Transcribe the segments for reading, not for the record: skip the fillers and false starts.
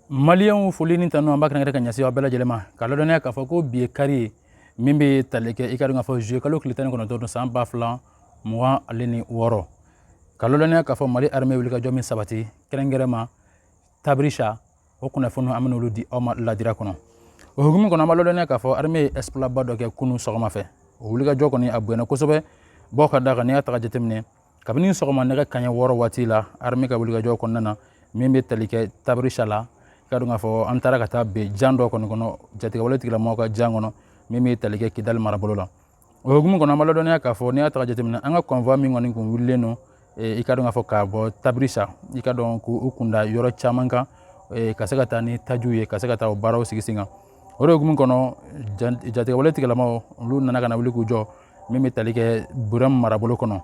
Maliyɛnw, foli ni tanu an b'a kɛrɛnkɛrɛn ka ɲɛsin aw bɛɛ lajɛlen ma, ka ladɔnniya k'a fɔ ko bi ye kari ye min bɛ tali kɛ, i ka dɔn k'a fɔ, juillet kalo tile 19 don, san 2026. Ka ladɔnniya k'a fɔ Mali armée wulikajɔ min sabati kɛrɛnkɛrɛn ma Tabirisa, o kunnafoniw an bɛna olu di aw ma ladira kɔnɔ. O hukumu kɔnɔ, an b'a ladɔnniya k'a fɔ armée ye exploit ba dɔ kɛ kunun sɔgɔma fɛ. O wulikajɔ kɔni a bonyana kosɛbɛ, bawo ka d'a kan, n'i y'a ta ka jateminɛ, kabini sɔgɔma nɛgɛ kaɲɛ 6 waati la, armée ka wulikajɔ kɔnɔna na min bɛ tali kɛ Tabirisa la, i ka dɔn k'a fɔ an taara ka taa ben jan dɔ kɔni kɔnɔ, jatigɛwale tigilamɔgɔw ka jan kɔnɔ min bɛ tali kɛ Kidali marabolo la. O hukumu kɔnɔ, an b'a ladɔnniya k'a fɔ n'i y'a ta ka jateminɛ, an ka convoi min kɔni kun wulilen don, i ka dɔn k'a fɔ ka bɔ Tabirisa, i ka dɔn k'u kunda yɔrɔ caman kan ka se ka taa ni tajiw ye, ka se ka taa o baaraw sigi sen kan. O de hukumu kɔnɔ, jatigɛwale tigilamɔgɔw olu nana ka na wuli k'u jɔ min bɛ tali kɛ Burɛmu marabolo kɔnɔ.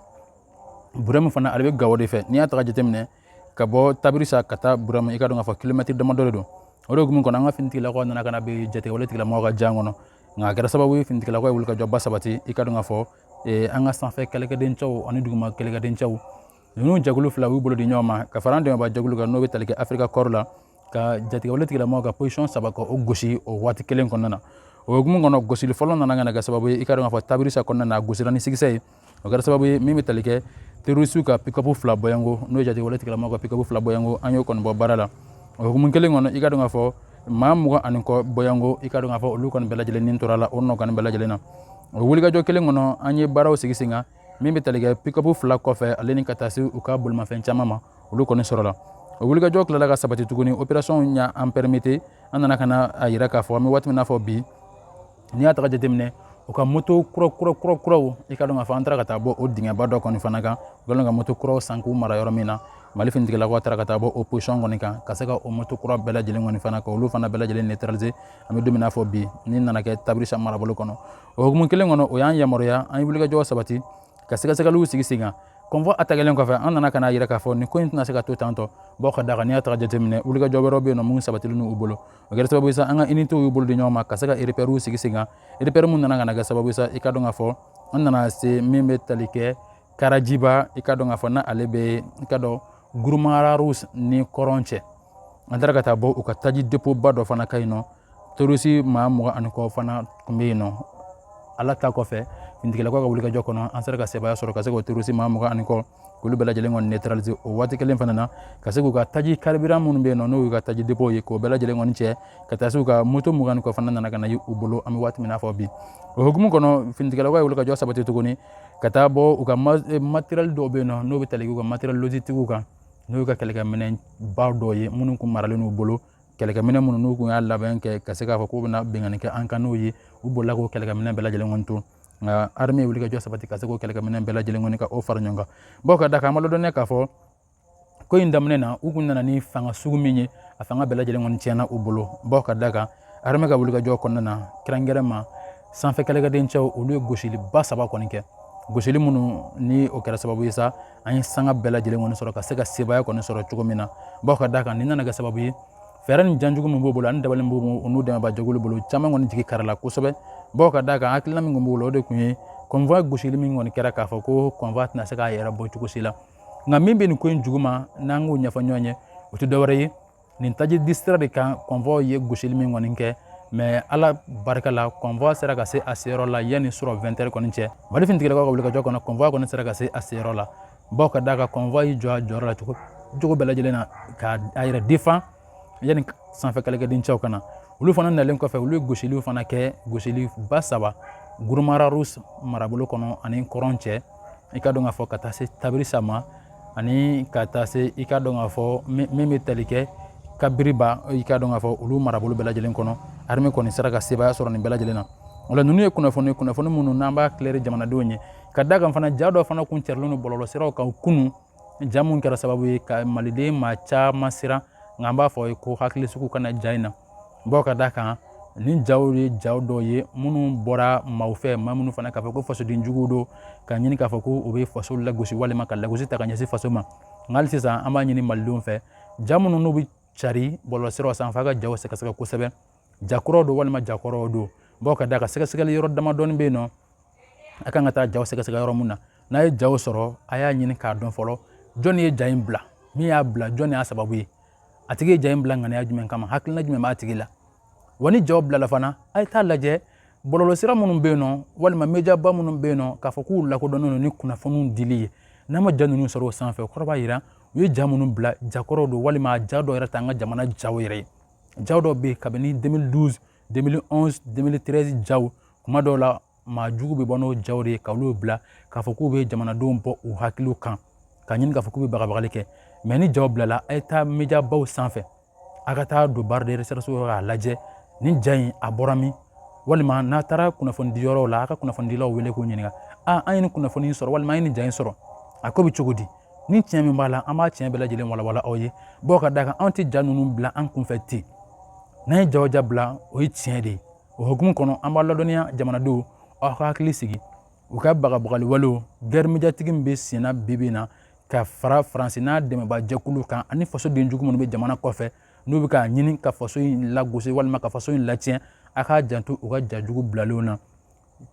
Burɛmu fana, ale bɛ Gawo de fɛ. N'i y'a ta ka jateminɛ, ka bɔ Tabirisa ka taa Burɛmu, i ka dɔn k'a fɔ kilomɛtiri damadɔ de don. O de hukumu kɔnɔ, an ka finitigilakaw nana ka na bin jatigɛwale tigilamɔgɔw ka jan kɔnɔ, nka a kɛra sababu ye finitigilakaw ye wulikajɔba sabati. I ka dɔn k'a fɔ an ka sanfɛ kɛlɛkɛdencɛw ani duguma kɛlɛkɛdencɛw ninnu jɛkulu fila y'u bolo di ɲɔgɔn ma ka fara an dɛmɛbaa jɛkulu kan, n'o bɛ tali kɛ Africa Corps la, ka jatigɛwale tigilamɔgɔw ka position saba ka o gosi o waati kelen kɔnɔna na. O hukumu kɔnɔ, gosili fɔlɔ nana ka na kɛ sababu ye, i ka dɔn k'a fɔ Tabirisa kɔnɔna na, a gosira ni succès ye. O kɛra sababu ye min bɛ tali kɛ terrorisiw ka pick-up fila bɔyanko, n'o ye jatigɛwale tigilamɔgɔw ka pick-up fila bɔyanko, an y'o kɔni bɔ baara la. O hukumu kelen kɔnɔ, i ka dɔn k'a fɔ maa 20 ani kɔ bɔyanko, i ka dɔn k'a fɔ olu kɔni bɛɛ lajɛlen ni tora la o nɔ kɔni bɛɛ lajɛlen na. O wulikajɔ kelen kɔnɔ, an ye baaraw sigi sen kan min bɛ tali kɛ pick-up fila kɔfɛ, ale ni ka taa se u ka bolimafɛn caman ma, olu kɔni sɔrɔla. O wulikajɔ tilala ka sabati tuguni, opération y'an permettre, an nana ka na a yira k'a fɔ an bɛ waati min n'a fɔ bi, n'i y'a ta ka jateminɛ, u ka moto kura kura kura kuraw, i ka dɔn k'a fɔ an taara ka taa bɔ o dingɛba dɔ kɔni fana kan. U kɛlen ka moto kuraw san k'u mara yɔrɔ min na, Mali finitigilakaw taara ka taa bɔ o position kɔni kan, ka se ka o moto kura bɛɛ lajɛlen kɔni fana, ka olu fana bɛɛ lajɛlen neutraliser. An bɛ don min n'a fɔ bi, ni nana kɛ Tabirisa marabolo kɔnɔ. O hukumu kelen kɔnɔ, o y'an yamaruya an ye wulikajɔ sabati ka sɛgɛsɛgɛliw sigi sen kan. Convoi attaquelen kɔfɛ, an nana ka n'a yira k'a fɔ nin ko in tɛna se ka to tan tɔ, bawo ka d'a kan, n'i y'a ta ka jateminɛ, wulikajɔ wɛrɛw bɛ yen nɔ mun sabatilen n'u bolo. O kɛra sababu ye sa, an ka unitéw y'u bolo di ɲɔgɔn ma ka se ka repèrew sigi sen kan, repère mun nana ka na kɛ sababu ye sa, i ka dɔn k'a fɔ an nana se min bɛ tali kɛ Karajiba, i ka dɔn k'a fɔ n'ale bɛ, i ka dɔn, Gurumararu ni kɔrɔn cɛ. An taara ka taa bɔ u ka taji dépôt ba dɔ fana ka yen nɔ, terroriste maa 20 ani kɔ fana tun bɛ yen nɔ. Ala ta kɔfɛ, finitigilakaw ka wulikajɔ kɔnɔ, an sera ka sebaaya sɔrɔ ka se k'o terroriste maa 20 ani kɔ, k'olu bɛɛ lajɛlen kɔni neutraliser o waati kelen fana na, ka se k'u ka taji carburant minnu bɛ yen nɔ, n'o y'u ka taji dépôt ye, k'o bɛɛ lajɛlen kɔni cɛ, ka taa se u ka moto 20 ni kɔ fana nana ka na ye u bolo. An bɛ waati min na fɔ bi, o hukumu kɔnɔ, finitigilakaw ye wulikajɔ sabati tuguni ka taa bɔ u ka matériel dɔw bɛ yen nɔ, n'o bɛ tali kɛ u ka matériel logistique kan, n'o y'u ka kɛlɛkɛminɛn ba dɔw ye minnu kun maralen n'u bolo, kɛlɛkɛminɛ minnu n'u kun y'a labɛn kɛ ka se k'a fɔ k'u bɛna binkanni kɛ an kan n'o ye. U bolila k'o kɛlɛkɛminɛ bɛɛ lajɛlen kɔni to, nka armée ye wulikajɔ sabati ka se k'o kɛlɛkɛminɛ bɛɛ lajɛlen kɔni ka o fara ɲɔgɔn kan, bawo ka da kan, an b'a ladɔnniya k'a fɔ ko in daminɛ na, u kun nana ni fanga sugu min ye, a fanga bɛɛ lajɛlen kɔni tiɲɛna u bolo, bawo ka da kan, armée ka wulikajɔ kɔnɔna na, kɛrɛnkɛrɛn ma sanfɛ kɛlɛkɛdencɛw, olu ye gosiliba saba kɔni kɛ, gosili minnu ni o kɛra sababu ye sa, an ye sanga bɛɛ lajɛlen kɔni sɔrɔ ka se ka sebaaya kɔni sɔrɔ cogo min na, bawo ka da kan, nin nana kɛ sababu ye, fɛɛrɛ ni janjugu min b'u bolo ani dabali min b'u n'u dɛmɛbaa jɛkulu bolo, caman kɔni jigi karila kosɛbɛ, bawo ka da kan, hakilina min kun b'u bolo, o de kun ye convoi gosili min kɔni kɛra, k'a fɔ ko convoi tɛna se k'a yɛrɛ bɔ cogo si la. Nka min bɛ nin ko in juguma, n'an k'o ɲɛfɔ ɲɔgɔn ye, o tɛ dɔwɛrɛ ye nin taji di sira de kan, convoi ye gosili min kɔni kɛ. Mais Ala barika la, convoi sera ka se a seyɔrɔ la yanni sɔrɔ 20 heures kɔni cɛ. Mali finitigilakaw ka wulikajɔ kɔnɔ, convoi kɔni sera ka se a seyɔrɔ la, bawo ka d'a kan, convoi y'i jɔ a jɔyɔrɔ la cogo cogo bɛɛ lajɛlen na ka a yɛrɛ défend yanni sanfɛ kɛlɛkɛdencɛw ka na. Olu fana nalen kɔfɛ, olu ye gosiliw fana kɛ, gosili ba saba Gurumararu marabolo kɔnɔ ani kɔrɔn cɛ, i ka dɔn k'a fɔ ka taa se Tabirisa ma, ani ka taa se, i ka dɔn k'a fɔ, min bɛ tali kɛ Kabiriba, i ka dɔn k'a fɔ olu marabolo bɛɛ lajɛlen kɔnɔ. Armée kɔni sera ka sebaaya sɔrɔ nin bɛɛ lajɛlen na. O la, ninnu ye kunnafoni minnu n'an b'a éclairer jamanadenw ye, ka da kan fana, ja dɔ fana kun carilen don bɔlɔlɔsiraw kan kunun, ja mun kɛra sababu ye ka maliden maa caman siran. Nka an b'a fɔ ye ko hakili sugu kana ja in na, bawo ka da kan, ni jaw ye jaw dɔw ye minnu bɔra maaw fɛ, maa minnu fana k'a fɔ ko fasoden juguw don, ka ɲini k'a fɔ ko u bɛ faso lagosi walima ka lagosi ta ka ɲɛsin faso ma. Nka hali sisan, an b'a ɲini malidenw fɛ, ja minnu n'u bɛ cari bɔlɔlɔsiraw sanfɛ, a ka jaw sɛgɛsɛgɛ kosɛbɛ, ja kuraw don walima ja kɔrɔw don, bawo ka da kan, sɛgɛsɛgɛli yɔrɔ damadɔni bɛ yen nɔ a kan ka taa jaw sɛgɛsɛgɛ yɔrɔ mun na. N'a ye jaw sɔrɔ, a y'a ɲini k'a dɔn fɔlɔ jɔnni ye ja in bila, min y'a bila, jɔnni y'a sababu ye. A tigi ye ja in bila ŋaniya jumɛn kama, hakilina jumɛn b'a tigi la? Wa ni jaw bilala fana, a ye taa lajɛ bɔlɔlɔsira minnu bɛ yen nɔ, walima mediaba minnu bɛ yen nɔ, k'a fɔ k'u lakodɔnnen don ni kunnafoniw dili ye. N'an ma ja ninnu sɔrɔ o sanfɛ, o kɔrɔ b'a jira u ye ja minnu bila jakɔrɔw don, walima ja dɔw yɛrɛ t'an ka jamana jaw yɛrɛ ye. Jaw dɔw bɛ yen kabini 2012, 2011, 2013 jaw, kuma dɔw la maa jugu bɛ bɔ n'o jaw de ye ka olu bila k'a fɔ k'u bɛ jamanadenw bɔ u hakiliw kan, ka ɲini k'a fɔ k'u bɛ bagabagali kɛ. Mɛ ni jaw bilala, a ye taa mediabaw sanfɛ, a ka taa don barre de recherche k'a lajɛ ni ja in a bɔra min, walima n'a taara kunnafonidi yɔrɔw la, a ka kunnafonidilaw wele k'u ɲininka: a an ye nin kunnafoni sɔrɔ, walima an ye nin ja in sɔrɔ, a ko bɛ cogo di? Ni tiɲɛ min b'a la, an b'a tiɲɛ bɛɛ lajɛlen walawala aw ye. Bawo ka d'a kan, anw tɛ ja ninnu bila an kunfɛ ten. N'an ye ja o ja bila, o ye tiɲɛ de ye. O hukumu kɔnɔ, an b'a ladɔnniya jamanadenw, aw ka hakili sigi. U ka bagabagali walew, guerre médiatique min bɛ senna bi bi in na ka fara Faransi n'a dɛmɛbaa jɛkulu kan ani faso den jugu minnu bɛ jamana kɔfɛ, n'u bɛ k'a ɲini ka faso in lagosi walima ka faso in latiɲɛ, a k'a janto u ka jajugu bilalenw na.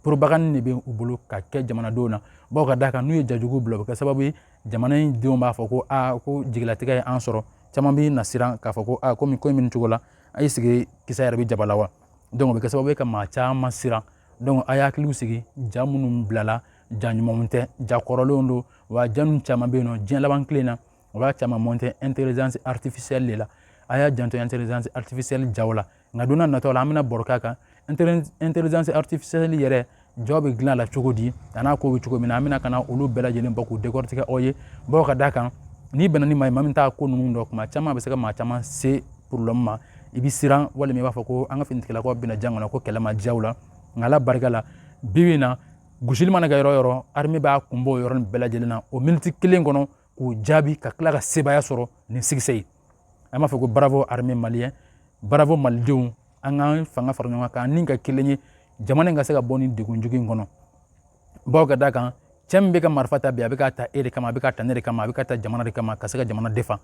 Propagande de bɛ u bolo ka kɛ jamanadenw na. Bawo ka d'a kan, n'u ye jajugu bila, o bɛ kɛ sababu ye jamana in denw b'a fɔ ko aa, ko jigilatigɛ ye an sɔrɔ. Caman bɛ na siran k'a fɔ ko aa, komi ko in bɛ nin cogo la, a y'i sigi kisɛ yɛrɛ bɛ jaba la wa. Donc o bɛ kɛ sababu ye ka maa caman siran. Donc a y'a hakiliw sigi, ja minnu bilala, ja ɲumanw tɛ, ja kɔrɔlenw don. Wa ja ninnu caman bɛ yen nɔ, diɲɛ laban tile na, o b'a caman monter intelligence artificielle de la. A y'a janto intelligence artificielle jaw la. Nka don n'a nataw la, an bɛna baro k'a kan, intelligence artificielle yɛrɛ jaw bɛ dilan la cogo di, a n'a ko bɛ cogo min na. An bɛna ka na olu bɛɛ lajɛlen bɔ k'u décortiquer aw ye. Bawo ka d'a kan, n'i bɛnna ni maa ye, maa min t'a ko ninnu dɔn, kuma caman a bɛ se ka maa caman se problème ma. I bɛ siran, walima i b'a fɔ ko an ka finitigilakaw bɛna jan kɔnɔ ko kɛlɛ ma diya u la. Nka Ala barika la, bi bi in na, gosili mana kɛ yɔrɔ o yɔrɔ, armée b'a kun bɔ o yɔrɔnin bɛɛ lajɛlen na o miniti kelen kɔnɔ k'u jaabi, ka tila ka sebaaya sɔrɔ ni succès ye. An b'a fɔ ko bravo armée malien, bravo malidenw. An k'an fanga fara ɲɔgɔn kan, k'an ni ka kelen ye, jamana in ka se ka bɔ nin degun jugu in kɔnɔ. Bawo ka d'a kan, cɛ min bɛ ka marifa ta bi, a bɛ k'a ta e de kama, a bɛ k'a ta ne de kama, a bɛ k'a ta jamana de kama, ka se ka jamana defan.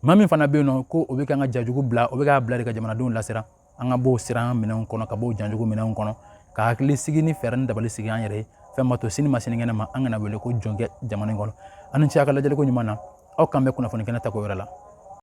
Maa min fana bɛ yen nɔ ko o bɛ k'an ka jajugu bila, o bɛ k'a bila de ka jamanadenw lasiran. An ka bɔ o siran minɛnw kɔnɔ, ka bɔ o janjugu minɛnw kɔnɔ, ka hakili sigi ni fɛɛrɛ ni dabali sigi an yɛrɛ ye. Fɛn b'a to sini ma sinikɛnɛ ma, an kana wele ko jɔnkɛ jamana in kɔnɔ. An ni ce a ka lajɛliko ɲuman na. Aw k'an bɛn kunnafoni kɛnɛ ta ko wɛrɛ la.